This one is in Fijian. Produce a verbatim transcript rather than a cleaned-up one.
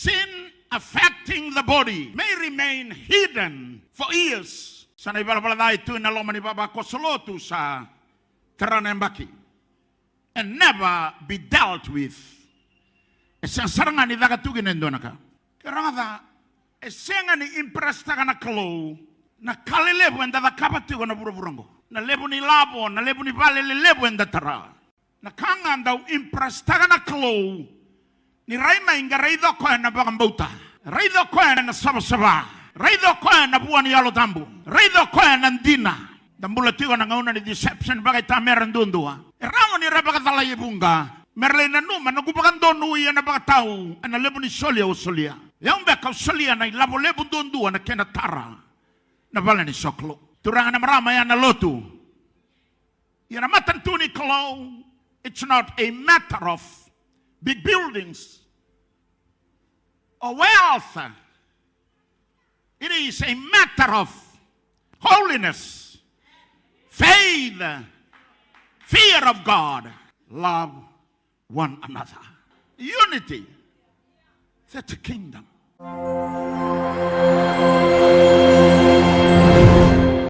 Sin affecting the body may remain hidden for years. Sa na ivalavala ca e tu ena loma ni vavakoso lotu sa tara na yabaki and never be dealt with. E sega sara ga ni caka tu kina e dua na ka. Ke rogoca, e sega ni impress-taka na Kalou na ka lelevu eda cakava tiko na vuravura oqo. Na levu ni lavo, na levu ni vale lelevu eda tara. Na ka ga dau impress-taka na Kalou, ni rai mai qai raica o koya na vakabauta, raica o koya na savasava, raica o koya na vua ni Yalo Tabu, raica o koya na dina. Da bula tiko na gauna ni deception vakaitamera duadua. E rawa ni ra vakacalai e vuqa me ra lai nanuma noqu vakadonui ena vakatau ena levu ni soli au solia. O au beka au solia na ilavo levu duadua na kena tara na vale ni sokalou. Turaga, na marama, ya na lotu. Ia na matanitu ni Kalou, it's not a matter of big buildings or wealth. It is a matter of holiness, faith, fear of God, love one another. Unity. That's a kingdom.